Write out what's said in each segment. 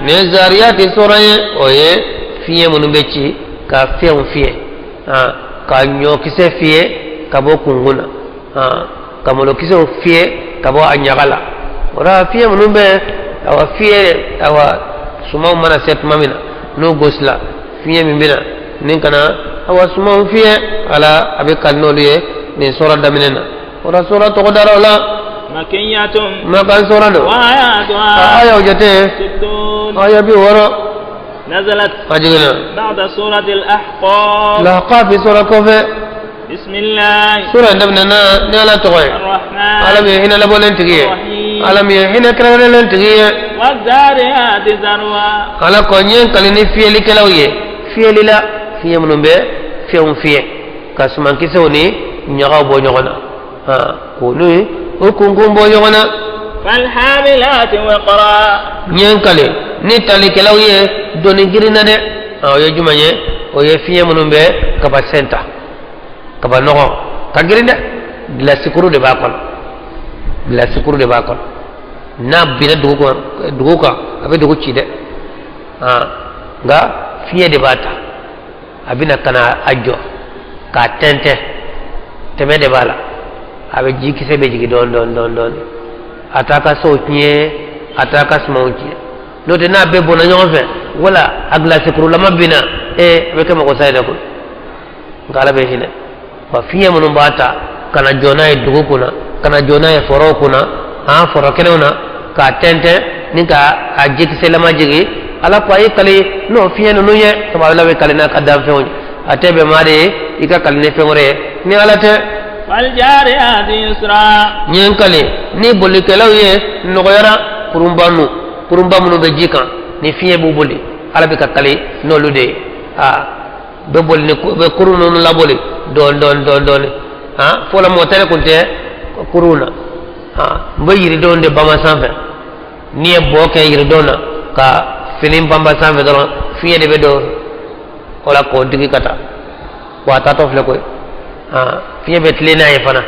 Nin ye zariyati sura ye, o ye fiɲɛ minnu bɛ ci ka fɛnw fiyɛ, ka ɲɔkisɛ fiyɛ ka bɔ kunkun na, ka malokisɛw fiyɛ ka bɔ a ɲaga la. O la fiɲɛ minnu bɛ awa fiyɛ, awa sumanw mana se tuma min na, n'o gosila, fiɲɛ min bɛ na ni ka na awa sumanw fiyɛ, ala a bɛ kali n'olu ye nin sura daminɛ na. O la sura tɔgɔ dara o la. Makan sura don. A ayaw jate, aya 60. A jiginna Lahqafi sura kɔfɛ. Sura in daminɛna ni Ala tɔgɔ ye, Ala min ye hinɛ labɔlen tigi ye, Ala min ye hinɛ kɛrɛnkɛrɛnlen tigi ye. Ala ko n ye n kali ni fiyɛlikɛlaw ye, fiyɛli la, fiɲɛ minnu bɛ fɛnw fiyɛ ka sumankisɛw ni ɲagaw bɔ ɲɔgɔn na, k'o ni o kunkun bɔ ɲɔgɔn na. N ye n kali ni talikɛlaw ye doni girin na dɛ. O ye jumɛn ye? O ye fiɲɛ minnu bɛ kabasɛn ta, kaba nɔgɔ ka girin dɛ. Gilasikuru de b'a kɔnɔ, gilasikuru de b'a kɔnɔ. N'a binna dugu kɔnɔ, dugu kan, a bɛ dugu ci dɛ. Nka fiɲɛ de b'a ta, a bɛna ka na a jɔ k'a tɛntɛn, tɛmɛ de b'a la, a bɛ jikisɛ bɛ jigin dɔɔni dɔɔni dɔɔni dɔɔni. A t'a ka sow tiɲɛ, a t'a ka sumanw tiɲɛ. N'o tɛ, n'a bɛɛ bɔnna ɲɔgɔn fɛ, wala a gilasikurulama binna, ee, a bɛ kɛ mɔgɔ sa ye dɛ koyi. Nka Ala bɛ hinɛ wa. Fiɲɛ minnu b'a ta ka na jɔ n'a ye dugu kunna, ka na jɔ n'a ye forow kunna, an foro kɛnɛw na, k'a tɛntɛn ni ka a jikisɛlama jigin, Ala ko a ye kali n'o fiɲɛ ninnu ye. Sabu Ala bɛ kali n'a ka danfɛnw ye. A tɛ bɛn maa de ye i ka kali ni fɛn wɛrɛ ye ni Ala tɛ. N ye n kali ni bolikɛlaw ye nɔgɔyara, kurunba nu, kurunba minnu bɛ ji kan ni fiɲɛ b'u boli, Ala bɛ ka kali n'olu de ye. Aa, bɛ boli ni bɛ kurun ninnu laboli dɔɔni dɔɔni dɔɔni dɔɔni. Han, fɔlɔ mɔtɛri tun tɛ kurun na. Han, n bɛ yiridenw de bama sanfɛ. N'i ye bɔ kɛ yiridenw na ka fini banba sanfɛ dɔrɔn, fiɲɛ de bɛ don o la k'o digi ka taa. Wa a taatɔ filɛ koyi. Han, fiɲɛ bɛ tilen n'a ye fana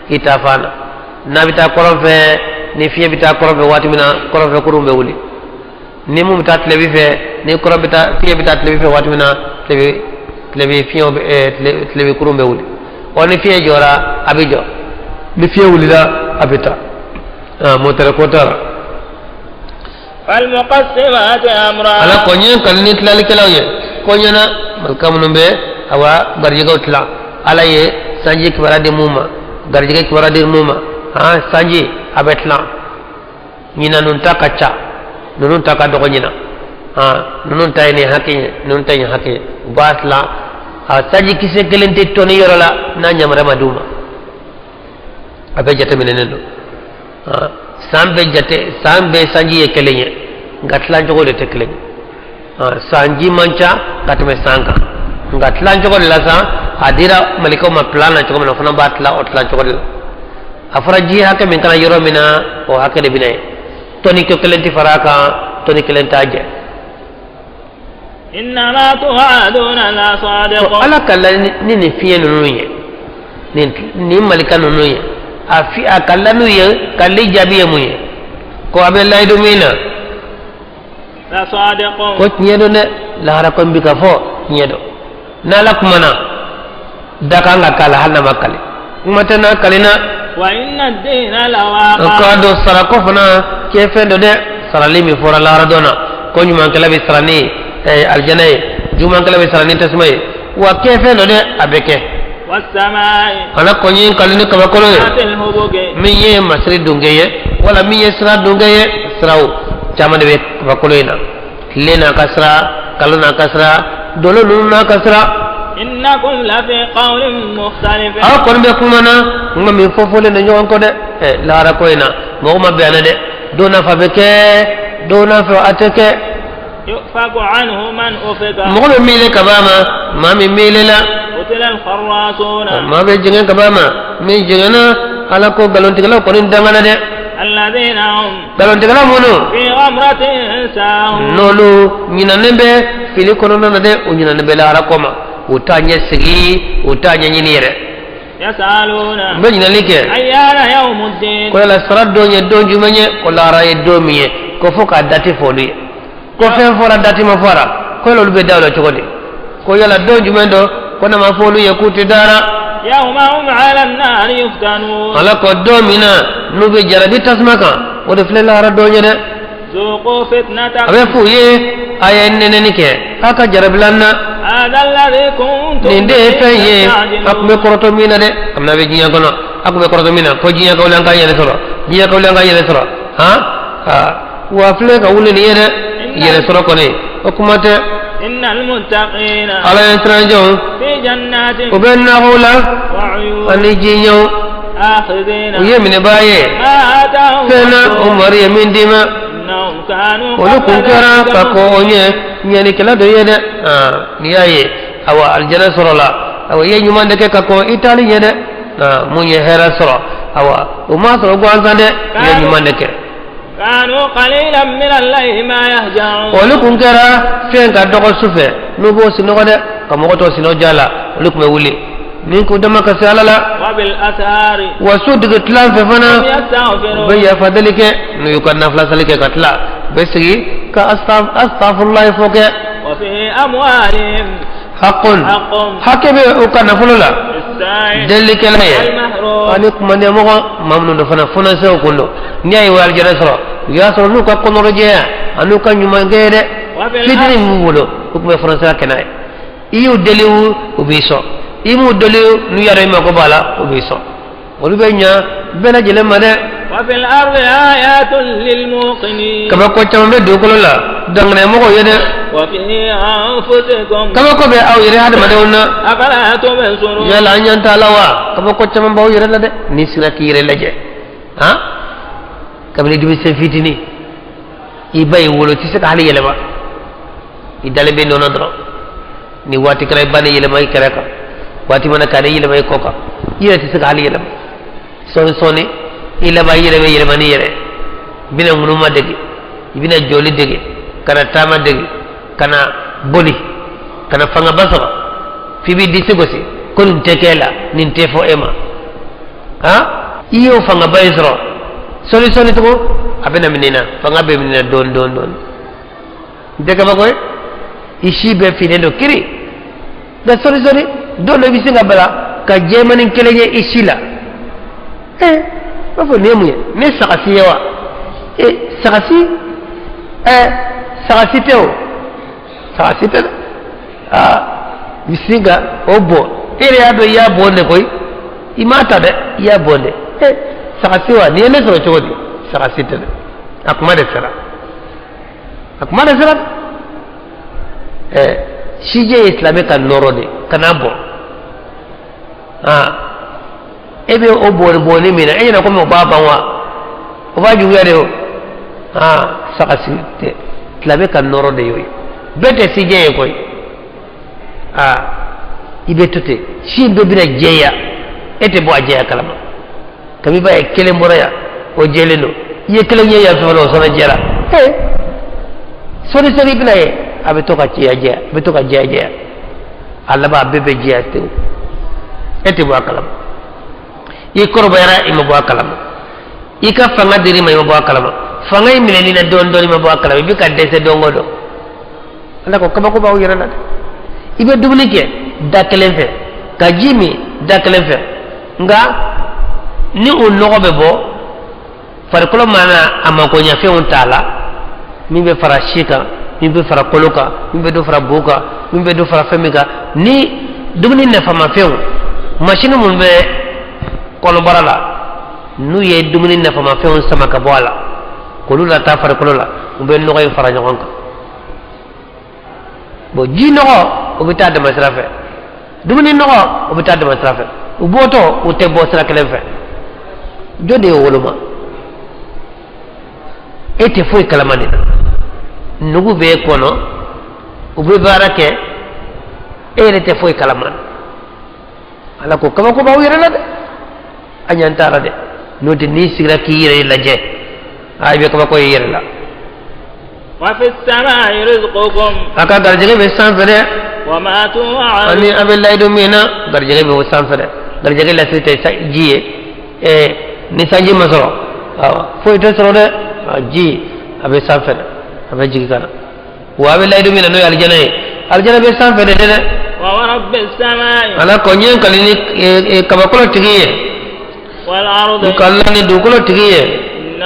i taa fan na. N'a bɛ taa kɔrɔn fɛ, ni fiɲɛ bɛ taa kɔrɔn fɛ waati min na, kɔrɔn fɛ kurun bɛ wuli. Ni mun bɛ taa tilebi fɛ, ni kɔrɔn bɛ taa, fiɲɛ bɛ taa tilebi fɛ waati min na, tilebi fiɲɛ bɛ tilebi kurun bɛ wuli. Ɔ, ni fiɲɛ jɔra, a bɛ jɔ. Ni fiɲɛ wulila, a bɛ taa. Mɔtɛrɛ ko t'a la. Ala ko n ye n kali ni tilalikɛlaw ye ko ɲɛna, malika minnu bɛ awa garijɛgɛw tila. Ala ye sanji kibaruya di mun ma, garijɛgɛ kibaruya di mun ma. Han, sanji a bɛ tila. Ɲinan ninnu ta ka ca, ninnu ta ka dɔgɔ ɲinan. Han, ninnu ta ye nin hakɛ ye, ninnu ta ye nin hakɛ ye. U b'a tila. A sanji kisɛ kelen tɛ tɔni yɔrɔ la n'a yamaruya ma d'u ma. A bɛɛ jateminɛnen don. San bɛɛ jate, san bɛɛ sanji ye kelen ye, nka tilancogo de tɛ kelen ye. Sanji man ca ka tɛmɛ san kan, nka tilancogo de la san a dira malikaw ma plan na cogo min na, o fana b'a tila o tilancogo de la. A fɔra ji hakɛ min kana yɔrɔ min na, o hakɛ de bɛ na yen. Tɔni ko kelen tɛ fara a kan, tɔni kelen t'a jɛ. Ala ka la ni nin fiɲɛ ninnu ye, nin malika ninnu ye, a fi a ka la n'u ye, kali jaabi ye mun ye? Ko a bɛ layidu min na, ko tiɲɛ don dɛ. Lahara ko bi ka fɔ tiɲɛ don. N'Ala kumana, da kan ka k'a la, hali n'a ma kali. Kuma tɛ n'a kalina. K'a dɔn sarako fana kɛ fɛn don dɛ. Sarali min fɔra lahara don na, ko ɲumankɛla bɛ sara ni alijana ye, jugumankɛla bɛ sara ni tasuma ye, wa kɛ fɛn don dɛ, a bɛ kɛ. Ala ko n ye kali ni kabakolo ye min ye masiri dunke ye, wala min ye sira dunke ye. Siraw caman de bɛ kabakolo in na: tile n'a ka sira, kalo n'a ka sira, dolo ninnu n'a ka sira. Aw kɔni bɛ kuma na, kuma min fɔ fɔlen don ɲɔgɔn kɔ dɛ. Ɛ, lahara ko in na, mɔgɔ ma bɛn a na dɛ. Don n'a fɔ a bɛ kɛ, don n'a fɔ a tɛ kɛ. Mɔgɔ bɛ miiri ka b'a ma, maa min miirila, maa bɛ jɛngɛ ka b'a ma, min jɛngɛnna. Ala ko nkalontigɛlaw kɔni dangana dɛ. Nkalontigɛla minnu, n'olu ɲinɛnen bɛ fili kɔnɔna na dɛ, u ɲinɛnen bɛ lahara ko ma, u t'a ɲɛ sigi, u t'a ɲɛɲini yɛrɛ. U bɛ ɲininkali kɛ ko yala sara don ye don jumɛn ye, ko lahara ye don min ye. ko fo k'a dati fɔ olu ye ko fɛn fɔra dati ma fɔra ko yala olu bɛ da o la cogo di ko yala don jumɛn don ko n'a ma fɔ olu ye k'u tɛ dara ala ko don min na n'u bɛ jarabi tasuma kan o de filɛ lahara don ye dɛ a bɛ f'u ye a ye nɛnɛni kɛ k'a ka jarabilan na nin de ye fɛn ye a tun bɛ kɔrɔtɔ min na dɛ kabini a bɛ diɲɛ kɔnɔ a tun bɛ kɔrɔtɔ min na ko diɲɛ ka wuli an ka yɛrɛ sɔrɔ diɲɛ ka wuli an ka yɛrɛ sɔrɔ han wa filɛ ka wuli nin ye dɛ yɛrɛ sɔrɔ kɔni o kuma tɛ ala ɲɛ siranjɛw u bɛ nakɔw la ani jiɲɛw u ye minɛbaa ye fɛn na o mari ye min d'i ma olu kun kɛra ka kɔn o ɲɛ ɲɛnikɛla dɔ ye dɛ n'i y'a ye awa alijana sɔrɔla awa i ye ɲuman de kɛ ka kɔn i taali ɲɛ dɛ mun ye hɛrɛ sɔrɔ awa o m'a sɔrɔ gansan dɛ i ye ɲuman de kɛ olu kun kɛra fɛn ka dɔgɔ su fɛ n'u b'o sinɔgɔ dɛ ka mɔgɔ tɔ sinɔgɔ ja la olu tun bɛ wuli ni k'u damakasi ala la wa su dugu tilan fɛ fana u bɛ yafa deli kɛ n'u y'u ka nafila sali kɛ ka tila u bɛ sigi ka astafurulayi fɔ kɛ hakun hakɛ bɛ u ka nafolo la delilikɛla ye ani kumandiyamɔgɔ maa minnu don fana fɔnɛsɛw kun don n'i y'a ye u ye alijana sɔrɔ u y'a sɔrɔ n'u ka kɔnɔrɔjɛya an'u ka ɲumankɛ ye dɛ fitinin min b'u bolo u tun bɛ fɔnɛsɛya kɛ n'a ye i y'u deli u b'i sɔn i m'u deli n'u yɛrɛ mako b'a la u b'i sɔn olu bɛ ɲa bɛɛ lajɛlen ma dɛ kabako caman bɛ dugukolo la danganiyamɔgɔw ye dɛ kabako bɛ aw yɛrɛ hadamadenw na yala an ɲɛ t'a la wa kabako caman b'aw yɛrɛ la dɛ n'i sera k'i yɛrɛ lajɛ han kabini denmisɛn fitinin i ba y'i wolo i tɛ se ka hali yɛlɛma i dalen bɛ nɔ na dɔrɔn ni waati kɛra i ba n'i yɛlɛma i kɛrɛ kan waati mana kɛ a n'i yɛlɛma i kɔ kan i yɛrɛ tɛ se ka hali yɛlɛma sɔɔni sɔɔni i laban i yɛrɛ bɛ yɛlɛma n'i yɛrɛ i bɛna ŋunuma dege i bɛna jɔli dege ka na taama dege ka na boli ka na fangaba sɔrɔ f'i b'i disi gosi ko nin tɛ k'e la nin tɛ fɔ e ma han i y'o fangaba in sɔrɔ sɔɔni sɔɔni tugun a bɛna minɛ i na fanga bɛ minɛ i na dɔɔni dɔɔni dɔɔni n tɛ kabako ye i si bɛɛ finnen don kiri nka sɔɔni sɔɔni don dɔ i bɛ se ka bala ka jɛmanin kelen ye i si la ee b'a fɔ nin ye mun ye ne sagasi ye wa ee sagasi ɛɛ sagasi tɛ o sagasi tɛ dɛ aa i bɛ sin ka o bɔ e yɛrɛ y'a dɔn i y'a bɔn de koyi i m'a ta dɛ i y'a bɔn de ee sagasi wa nin ye ne sɔrɔ cogo di sagasi tɛ dɛ a kuma de sera a kuma de sera ɛ sijɛ ye silamɛ ka nɔɔrɔ de kan'a bɔn aa e bɛ o bɔnni bɔnni min na e ɲɛna komi o b'a ban wa o b'a juguya de o aa sagasi tɛ silamɛ ka nɔɔrɔ de y'o ye bɛɛ tɛ sijɛ ye koyi aa i bɛ to ten si bɛɛ bɛna jɛya e tɛ bɔ a jɛya kalama kabi b'a ye kelen bɔra yan o jɛlen don i ye kelen ye yan fɛ o fana jɛra ee sɔɔni sɔɔni i bɛna ye a bɛ to ka jɛya jɛya a bɛ to ka jɛya jɛya a laban a bɛɛ bɛ jɛya tewu e tɛ bɔ a kalama i kɔrɔbayara i ma bɔ a kalama i ka fanga dir'i ma i ma bɔ a kalama fanga in minɛn'i na dɔɔni dɔɔni i ma bɔ a kalama i bɛ ka dɛsɛ don o don ala ko kabako b'aw yɛrɛ la dɛ i bɛ dumuni kɛ da kelen fɛ ka ji min da kelen fɛ nka ni o nɔgɔ bɛ bɔ farikolo mana a makoɲɛfɛnw t'a la min bɛ fara si kan min bɛ fara kolo kan min bɛ dɔ fara bo kan min bɛ dɔ fara fɛn min kan ni dumuni nafamafɛnw masini minnu bɛ kɔnɔbara la n'u ye dumuni nafamafɛnw sama ka bɔ a la k'olu lataa farikolo la u bɛ nɔgɔ in fara ɲɔgɔn kan bon ji nɔgɔ o bɛ taa dama sira fɛ dumuni nɔgɔ o bɛ taa dama sira fɛ u bɔtɔ u tɛ bɔ sira kelen fɛ jɔn de y'o woloma e tɛ foyi kalama nin na nugu b'e kɔnɔ u bɛ baara kɛ e yɛrɛ tɛ foyi kalama ala ko kabako b'aw yɛrɛ la dɛ a ɲɛ t'a la dɛ n'o tɛ n'i sigira k'i yɛrɛ lajɛ a i bɛ kabako ye i yɛrɛ la a ka garijɛgɛ bɛ sanfɛ dɛ ani a bɛ layidu min na garijɛgɛ bɛ o sanfɛ dɛ garijɛgɛ lasiri tɛ ji ye ɛɛ ni sanji ma sɔrɔ awa foyi tɛ sɔrɔ dɛ ji A bɛ sanfɛ dɛ, a bɛ jigin ka na. Wa a bɛ layidu min na, n'o ye alijana ye, alijana bɛ sanfɛ de dɛ. Ala ko n ye n kali ni kabakolo tigi ye, n kalila ni dugukolo tigi ye. Wa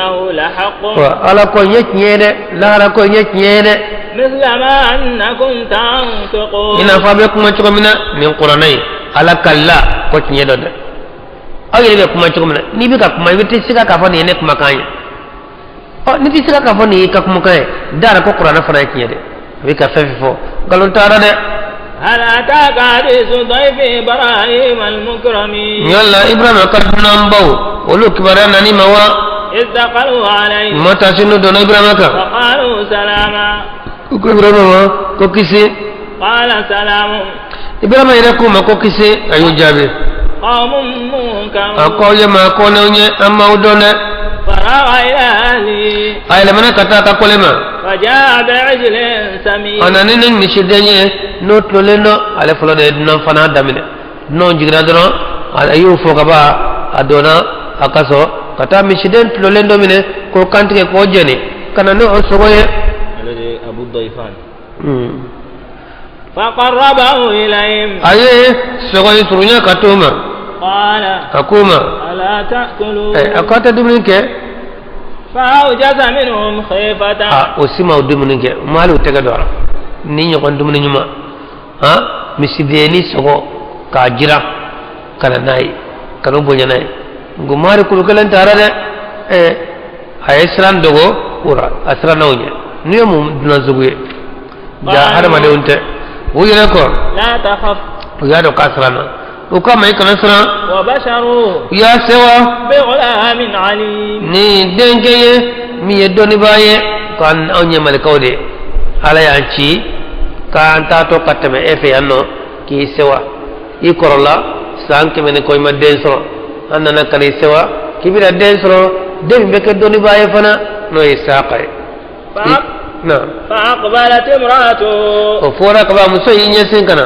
Ala ko n ye tiɲɛ ye dɛ, lahara ko n ye tiɲɛ ye dɛ, i n'a fɔ a bɛ kuma cogo min na nin kuranɛ ye. Ala kalila ko tiɲɛ dɔ dɛ. Aw yɛrɛ bɛ kuma cogo min na, n'i bɛ ka kuma, i bɛ tɛ siga k'a fɔ nin ye ne kumakan ye. Ɔ, n'i tɛ siga k'a fɔ nin y'i ka kumakan ye, da la ko kuranɛ fana ye tiɲɛ dɛ. A bɛ ka fɛn fɛn fɔ, nkalon t'a la dɛ. Yala Ibrahima ka dunanbaw, olu kibaruya nan'i ma wa? Ma taasi n'u donna Ibrahima kan, u ko Ibrahima ma ko kisi. Ibrahima yɛrɛ k'u ma ko kisi. A y'u jaabi a ko aw ye maa kɔnɛw ye, an m'aw dɔn dɛ. A yɛlɛmana ka taa a ka kɔlɛ ma, a nana ni misiden ye n'o tulolen don. Ale fɔlɔ de ye dunan fana daminɛ. Dunanw jiginna dɔrɔn, a y'u fo ka ban, a donna a ka so ka taa misiden tulolen dɔ minɛ k'o kantigɛ k'o jeni ka na n'o sogo ye. A ye sogo in surunya ka t'o ma. A k'u ma, a ko a tɛ dumuni kɛ? A o si ma o dumuni kɛ, ma hali o tɛgɛ don a la. Ni ɲɔgɔn dumuni ɲuman, han, misidenni sogo k'a jira ka na n'a ye, ka n'o bonya n'a ye. Nko mari kulu kelen taara dɛ. A ye siran dogo o la, a siranna o ɲɛ. N'u ye mun dunan sugu ye? Ja hadamadenw tɛ. U yɛrɛ kɔ, u y'a dɔn k'a siranna. U k'a ma i kana siran. U y'a sewa ni denkɛ ye min ye dɔnnibaa ye, ko anw ye malikaw de ye, Ala y'an ci k'an taatɔ ka tɛmɛ e fɛ yan nɔ k'i sewa. I kɔrɔla san 100 ni kɔ, i ma den sɔrɔ. An nana ka n'i sewa k'i bɛna den sɔrɔ, den min bɛ kɛ dɔnnibaa ye fana, n'o ye Isaka ye. O fɔra kaban, muso y'i ɲɛsin ka na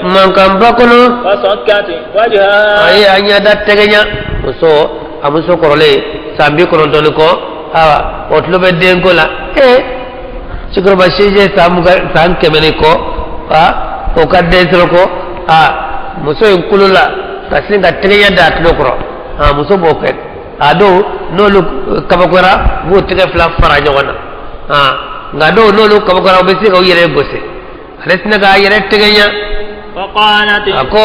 mankanba kɔnɔ, a ye a ɲɛda tɛgɛɲa. Muso, a muso kɔrɔlen san 90 ni kɔ, awa, o tulo bɛ denko la. Ee, cɛkɔrɔba sijɛ san 20, san 100 ni kɔ, a o ka den sɔrɔ ko a muso in kulola ka sin ka tɛgɛɲa da a tulo kɔrɔ. A muso b'o kɛ. A dɔw n'olu kabakoyara, u b'u tɛgɛ fila fara ɲɔgɔn na. Nka dɔw n'olu kabakoyara, u bɛ se ka u yɛrɛ gosi. Ale tɛna k'a yɛrɛ tɛgɛ ɲa. A ko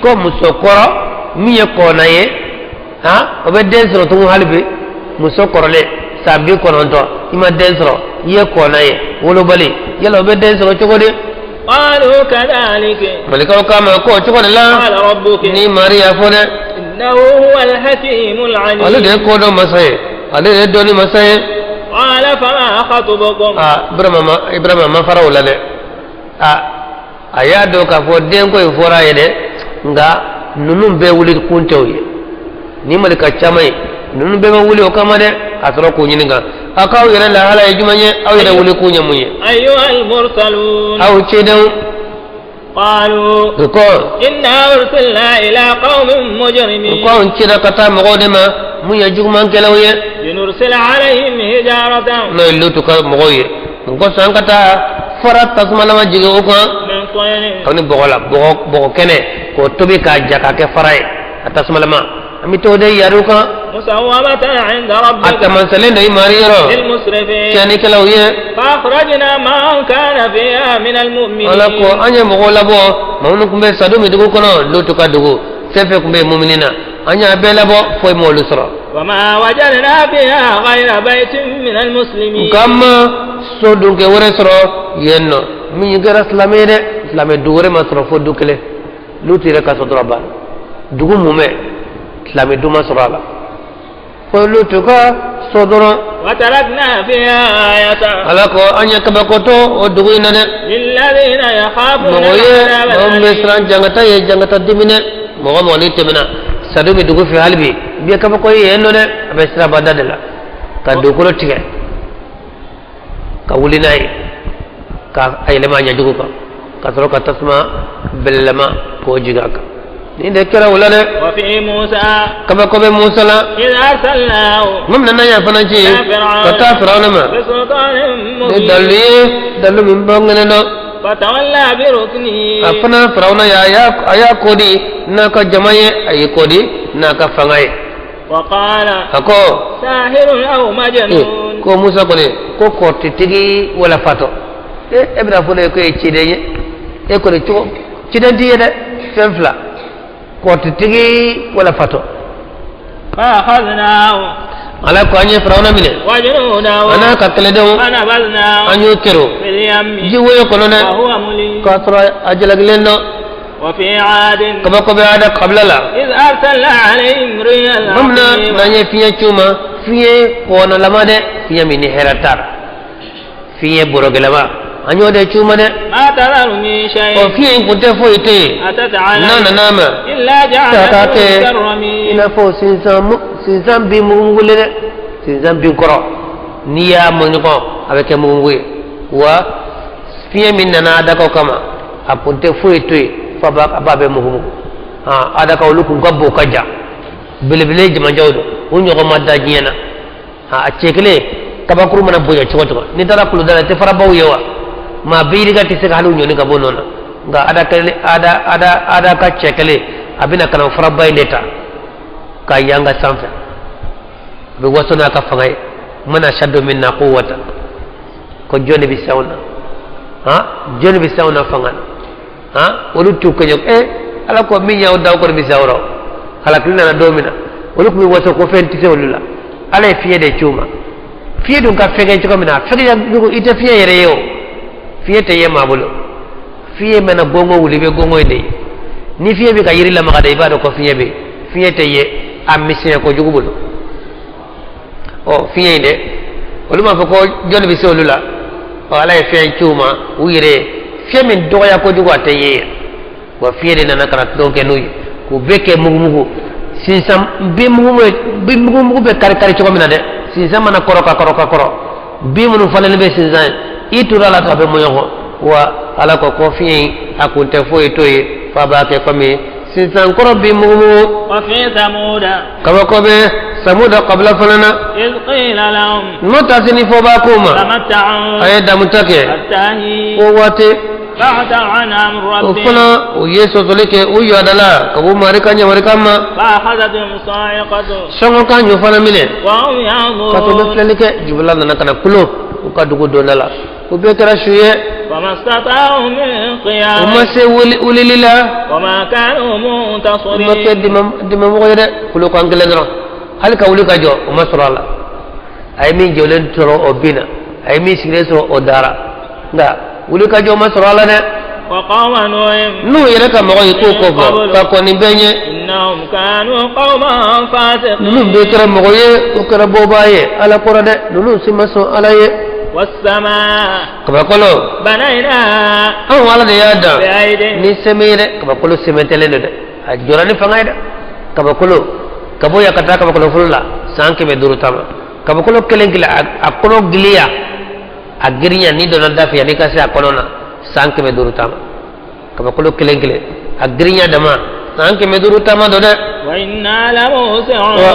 ko muso kɔrɔ min ye kɔnna ye, han, o bɛ den sɔrɔ tugun hali bi? Muso kɔrɔlen san 90, i ma den sɔrɔ, i ye kɔnna ye, wolobali, yala o bɛ den sɔrɔ cogo di? Malikaw k'a ma ko o cogo de la ni mari y'a fɔ dɛ. Ale de ye kodɔn masa ye, ale de ye dɔnni masa ye. Aa, Ibrahima ma fara o la dɛ. Aa, a y'a dɔn k'a fɔ denko in fɔra a ye dɛ, nka ninnu bɛɛ wuli kun tɛ o ye. Ni malika caman ye ninnu bɛɛ ma wuli o kama dɛ. A sɔrɔ k'u ɲininka: a k'aw yɛrɛ lahala ye jumɛn ye? Aw yɛrɛ wuli kun ye mun ye, aw cidenw? U ko u ko anw cira ka taa mɔgɔw de ma mun ye jugumankɛlaw ye, n'o ye Lutu ka mɔgɔw ye. N ko sɔn ka taa fara tasumalama jigin o kan kabini bɔgɔ la, bɔgɔ kɛnɛ k'o tobi k'a ja k'a kɛ fara ye, a tasumalama, an bɛ t'o de yari kan. A tamansalen don i mari yɔrɔ tiɲɛnikɛlaw ye. Ala ko an ye mɔgɔw labɔ, maa minnu tun bɛ Sadumi dugu kɔnɔ, Lutu ka dugu, fɛn fɛn tun bɛ mumini na, an y'a bɛɛ labɔ, foyi m'olu sɔrɔ. Nka an ma so dunkɛ wɛrɛ sɔrɔ yen nɔ min kɛra silamɛ ye dɛ. Silamɛ du wɛrɛ ma sɔrɔ fo du kelen, Lutu yɛrɛ ka so dɔrɔn banna. Dugu mumɛ, silamɛ du ma sɔrɔ a la fo Lutu ka so dɔrɔn. Ala ko an ye kabako to o dugu in na dɛ, mɔgɔ ye mɔgɔ min bɛ siran jangata ye, jangata diminɛ. Mɔgɔ mɔgɔ n'i tɛmɛna Sadumi dugu fɛ hali bi, i bɛ kabako ye yen nɔ dɛ. A bɛ sirabada de la ka dugukolo tigɛ ka wuli n'a ye ka a yɛlɛma a ɲɛjugu kan, ka sɔrɔ ka tasuma bɛlɛlama k'o jigin a kan. Nin de kɛra o la dɛ. Kabako bɛ Musa la tuma min na n'an y'a fana ci ka taa Firawuna ma ni dalilu ye, dalilu min bangenen don. A fana Firawuna a y'a kodi n'a ka jama ye, a y'i kodi n'a ka fanga ye. A ko ko Musa kɔni ko kɔrɔtitigi wala fatɔ. E bɛna fɔ ne ye ko e ye ciden ye, e kɔni cogo ciden t'i ye dɛ, fɛn fila, kɔrɔtitigi wala fatɔ. Ala ko an ye Firawuna minɛ a n'a ka kɛlɛdenw, an y'o kɛrɛ ji woyo kɔnɔ dɛ, k'a sɔrɔ a jalakilen don. Kabako bɛ Ada kabila la tuma min na n'an ye fiɲɛ ci u ma, fiɲɛ kɔnɔlama dɛ, fiɲɛ min ni hɛrɛ t'a la, fiɲɛ borogɛlɛma, an y'o de ci u ma dɛ. O fiɲɛ in kun tɛ foyi to yen n'a nana a ma k'a kɛ i n'a fɔ sinsan bin mugumugulen dɛ, sinsan bin kɔrɔ, n'i y'a mɔɲɔgɔn a bɛ kɛ mugumugu ye. Wa fiɲɛ min nana Adakaw kama, a kun tɛ foyi to yen fo a b'a bɛɛ mugumugu. Adakaw olu kun ka bon ka jan, belebele jamajanw don, u ɲɔgɔn ma da diɲɛ na. A cɛ kelen kabakuru mana bonya cogo cogo, n'i taara kuluda la, i tɛ farabaw ye wa? Maa bɛ yirika tɛ se ka hali u ɲɔni ka bɔ nɔ na. Nka ada kelen, ada ada ada ka cɛ kelen, a bɛna ka na faraba in de ta k'a yanga sanfɛ, a bɛ waso n'a ka fanga ye. Man ashaddu minna quwwata, ko jɔnni bɛ se anw na? Han, jɔnni bɛ se anw na fanga na? Han, olu t'u kɛɲɛ. Ala ko min y'aw da, aw kɔni bɛ se aw rɔ. Halakili nana don min na, olu tun bɛ waso ko fɛn tɛ se olu la. Ala ye fiɲɛ de ci u ma. Fiɲɛ dun ka fɛgɛn cogo min na, a fɛgɛnya cogo, i tɛ fiɲɛ yɛrɛ ye o, fiɲɛ tɛ ye maa bolo. Fiɲɛ mana gongon wuli, i bɛ gongon in de ye. Ni fiɲɛ bɛ ka yiri lamaga de, i b'a dɔn ko fiɲɛ bɛ yen. Fiɲɛ tɛ ye a misɛnya kojugu bolo. Ɔ, fiɲɛ in dɛ, olu m'a fɔ ko jɔnni bɛ se olu la. Ɔ, Ala ye fɛn ci u ma u yɛrɛ ye, fiɲɛ min dɔgɔya kojugu, a tɛ ye yɛrɛ. Wa fiɲɛ de nana ka na tulon kɛ n'u ye k'u bɛɛ kɛ mugumugu. Sinsan bin mugumugu, bin mugumugu bɛ kari kari cogo min na dɛ, sinsan mana kɔrɔ ka kɔrɔ ka kɔrɔ, bin minnu falen bɛ sinsan ye, i tora a la a bɛ mɔɲɔgɔn. Wa Ala ko ko fiɲɛ in, a kun tɛ foyi to yen f'a b'a kɛ komi sinsan kɔrɔ bin mugumugu. Kabako bɛ Samuda kabila fana na. N'o tasini fɔbaa ko ma, a ye damuta kɛ fo waati. O fana u ye sɔsɔli kɛ, u yadala ka bɔ mari ka ɲamarikan ma. Sɔngɔ kan y'o fana minɛ ka to bɛ filɛli kɛ. Jibila nana ka na kulo u ka dugu donda la, u bɛɛ kɛra su ye, u ma se wulili la, u ma kɛ dɛmɛmɔgɔ ye dɛ. Kulo kan kelen dɔrɔn, hali ka wuli ka jɔ, o ma sɔrɔ a la. A ye min jɔlen sɔrɔ, o binna, a ye min sigilen sɔrɔ, o dara, nka wuli ka jɔ ma sɔrɔ a la dɛ. N'u yɛrɛ ka mɔgɔ ye k'o kɔfɔ ka kɔn nin bɛɛ ɲɛ, ninnu bɛɛ kɛra mɔgɔ ye, o kɛra bɔbaa ye Ala kɔrɔ dɛ. Ninnu si ma sɔn Ala ye. Kabakolo, anw Ala de y'a dan ni sɛmɛ ye dɛ. Kabakolo sɛmɛtɛlen don dɛ, a jɔra ni fanga ye dɛ. Kabakolo ka bɔ yan ka taa kabakolo foro la, san 500 taama. Kabakolo kelen kelen, a kɔnɔ giliya, a girinya, n'i donna da fɛ yanni i ka se a kɔnɔ na, san 500 taama. Kabakolo kelen kelen, a girinya dama, san 500 taama don dɛ. Wa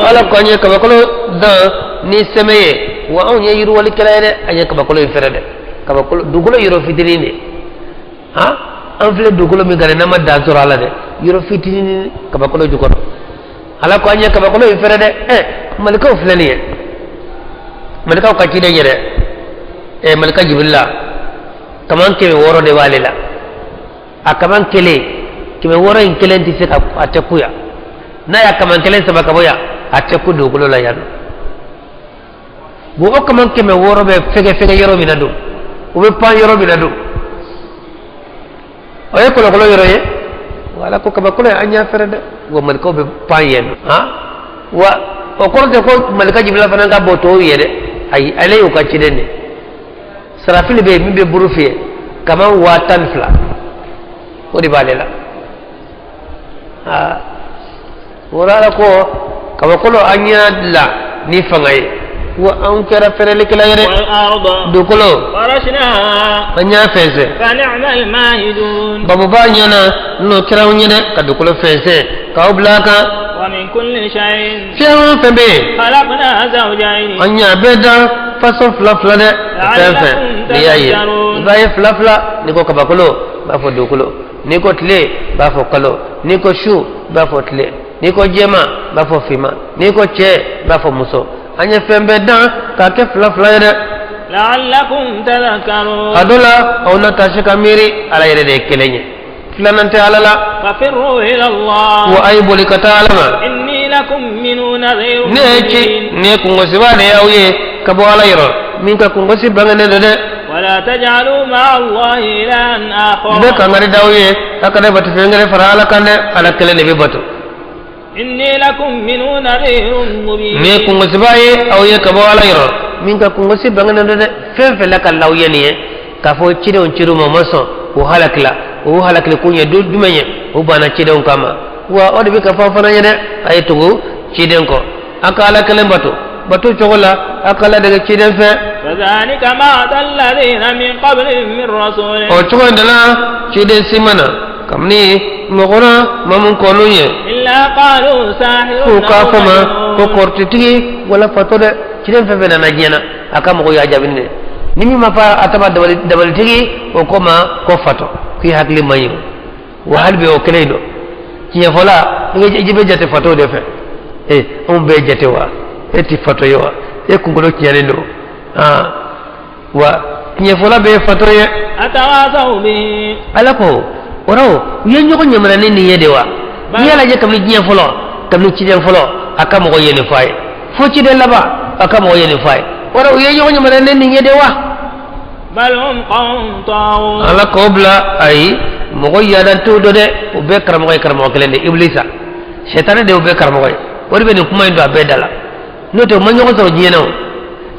Ala ko an ye kabakolo dan ni sɛmɛ ye, wa anw ye yiriwalikɛla ye dɛ. An ye kabakolo in fɛrɛ dɛ. Kabakolo dugukolo yɔrɔ fitinin de, han, an filɛ dugukolo min kan dɛ, n'an ma dan sɔrɔ a la dɛ, yɔrɔ fitinin kabakolo jukɔrɔ. Ala ko an ye kabakolo in fɛrɛ dɛ. Malikaw filɛ nin ye, malikaw ka ciden yɛrɛ, malika Jibirila, kaman 600 de b'ale la. A kaman kelen 600 in kelen tɛ se ka, a tɛ ku yan. N'a y'a kaman kelen sama ka bɔ yan, a tɛ ku dugukolo la yan nɔ. Bon, o kaman 600 bɛ fɛgɛ fɛgɛ yɔrɔ min na don, o bɛ pan yɔrɔ min na don, o ye kɔlɔkɔlɔ yɔrɔ ye. Wala ko kabakolo ye, an y'a fɛrɛ dɛ. Wa malikaw bɛ pan yen nɔ. Han, wa o kɔrɔ tɛ ko malika Jibirila fana ka bɔ tɔw ye dɛ. Ayi, ale y'u ka ciden de. Sarafili bɛ yen min bɛ buru fiyɛ, kaman 12,000, o de b'ale la. Aa, wala ko kabakolo, an y'a dilan ni fanga ye. Wa anw kɛra fɛrɛlikɛla ye dɛ. Dugukolo, an y'a fɛnsɛn. Babuba ɲɛna n'o kɛra anw ye dɛ, ka dugukolo fɛnsɛn k'aw bila a kan. Fɛn o fɛn bɛ yen, an y'a bɛɛ dan façon fila fila dɛ. Fɛn fɛn n'i y'a ye, i b'a ye fila fila. N'i ko kabakolo, i b'a fɔ dugukolo. N'i ko tile, i b'a fɔ kalo. N'i ko su, i b'a fɔ tile. N'i ko jɛman, i b'a fɔ finman. N'i ko cɛ, i b'a fɔ muso. An ye fɛn bɛɛ dan k'a kɛ fila fila ye dɛ. A dɔ la, aw na taa se ka miiri. Ala yɛrɛ de ye kelen ye, filanan tɛ Ala la. Wa a ye boli ka taa Ala ma. Ne ye ci, ne ye kungosiba de y'aw ye ka bɔ Ala yɔrɔ min ka kungosi bangenen don dɛ. N bɛ kangari d'aw ye, a kana bato fɛn wɛrɛ fara Ala kan dɛ. Ala kelen de bɛ bato. Ne ye kungosiba ye aw ye ka bɔ Ala yɔrɔ min ka kungosi bangenen don dɛ. Fɛn fɛn lakalila aw ye nin ye, k'a fɔ cidenw cir'u ma, u ma sɔn, u halakila. U halakili kun ye jumɛn ye? U banna cidenw kama. Wa o de bɛ ka fɔ fana ye dɛ: a ye tugu ciden kɔ, a ka Ala kelen bato bato cogo la, a ka ladege ciden fɛ. O cogo in de la, ciden si ma na kabini mɔgɔ la maa mun kɔn'u ye, k'u k'a fɔ ma ko kɔrɔtitigi wala fatɔ dɛ. Ciden fɛn fɛn nana diɲɛ na, a ka mɔgɔw y'a jaabi dɛ. Ni min ma fa a taba dabalitigi, o ko ma ko fatɔ, k'i hakili man ɲi. Wa hali bi o kelen don. Tiɲɛfɔla, i bɛ jate fatɔw de fɛ. E, anw bɛɛ jate wa? E ti fatɔ ye wa? E kunkolo tiɲɛnen don. Aa, wa tiɲɛfɔla bɛɛ ye fatɔ ye. Ala ko o rɔ, u ye ɲɔgɔn ɲamana ni nin ye de wa? N'i y'a lajɛ, kabini diɲɛ fɔlɔ, kabini ciden fɔlɔ, a ka mɔgɔ ye nin fɔ a ye, fo ciden laban, a ka mɔgɔ ye nin fɔ a ye. O rɔ, u ye ɲɔgɔn ɲamana ni nin ye de wa? Ala k'o bila. Ayi, mɔgɔ yaadantɔw don dɛ. O bɛɛ karamɔgɔ ye karamɔgɔ kelen de, Ibilisa Sɛtanɛ de y'o bɛɛ karamɔgɔ ye. O de bɛ nin kuma in don a bɛɛ da la. N'o tɛ, u ma ɲɔgɔn sɔrɔ diɲɛ na. O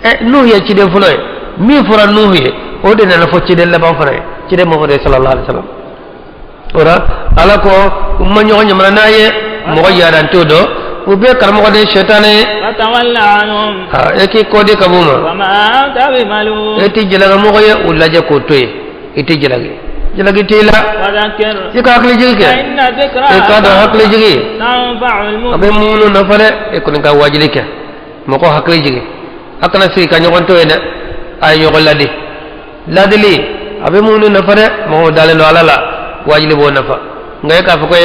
ɛ, Nuhu ye ciden fɔlɔ ye. Min fɔra Nuhu ye, o de nana fɔ ciden laban fana ye, ciden Mamadu ye, sallallahu alaihi wa sallam. O la, Ala ko u ma ɲɔgɔn ɲamana n'a ye, mɔgɔ yaadantɔw don. U bɛɛ karamɔgɔ de ye Sɛtanɛ ye. E k'i kɔ di ka b'u ma, e tɛ jalaki mɔgɔ ye. U lajɛ k'o to yen, i tɛ jalaki, jalaki t'i la. I ka hakili jigi kɛ. I k'a dɔn, hakili jigi a bɛ minnu nafa dɛ. E kɔni ka wajuli kɛ, mɔgɔ hakili jigi. A kana sigi ka ɲɔgɔn to yen dɛ, a ye ɲɔgɔn ladi. Ladili a bɛ minnu nafa dɛ, mɔgɔw dalen don Ala la, wajuli b'o nafa. Nka e k'a fɔ ko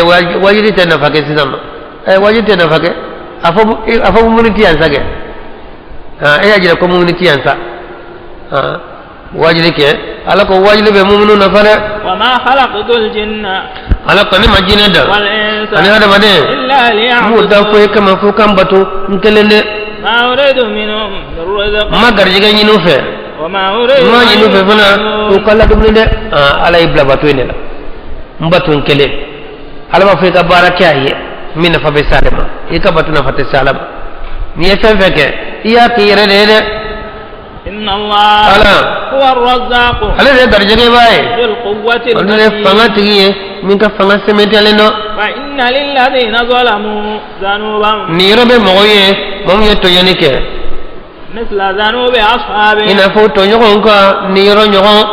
wajuli tɛ nafa kɛ sisan ma, ɛ, wajuli tɛ nafa kɛ. A fɔ mumuni ti yan sa kɛ. E y'a jira ko mumuni ti yan sa. Wajuli kɛ. Ala ko wajuli bɛ mumunu nafa dɛ. Ala ko ne ma jinɛ dan ani hadamaden, n m'u dan foyi kama fo ka n bato n kelen dɛ. N ma garijɛgɛ ɲini u fɛ, n ma ɲini u fɛ fana u ka ladumuni dɛ. Ala y'i bila bato in de la: n bato n kelen. Ala b'a fɔ i ka baara kɛ a ye min nafa bɛ s'ale ma, i ka bato nafa tɛ se Ala ma. N'i ye fɛn fɛn kɛ, i y'a k'i yɛrɛ de ye dɛ. Ala, ale de ye garijɛgɛbaa ye, ale de ye fanga tigi ye min ka fanga sɛmɛntiyalen don. Nin yɔrɔ bɛ mɔgɔ ye, mɔgɔ min ye tɔɲɔni kɛ i n'a fɔ tɔɲɔgɔnw ka nin yɔrɔ ɲɔgɔn,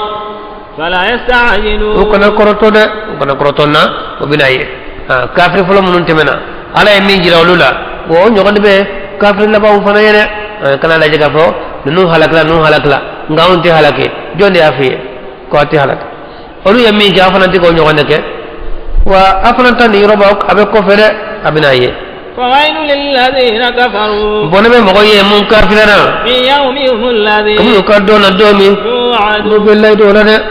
u kana kɔrɔtɔ dɛ, u kana kɔrɔtɔ na. O bɛna ye kafiri fɔlɔ minnu tɛmɛna, Ala ye min jira olu la, o ɲɔgɔn de bɛ kafiri labanw fana ye dɛ. Kana lajɛ k'a fɔ ninnu halakila, ninnu halakila, nka anw tɛ halaki. Jɔn de y'a f'i ye ko a tɛ halaki? Olu ye min kɛ, a fana tɛ k'o ɲɔgɔn de kɛ. Wa a fana ta nin yɔrɔ b'a a bɛ kɔfɛ dɛ, a bɛna ye. Bɔnɛ bɛ mɔgɔ ye mun kafirara, kabini u ka don na, don min n'u bɛ layidu o la dɛ.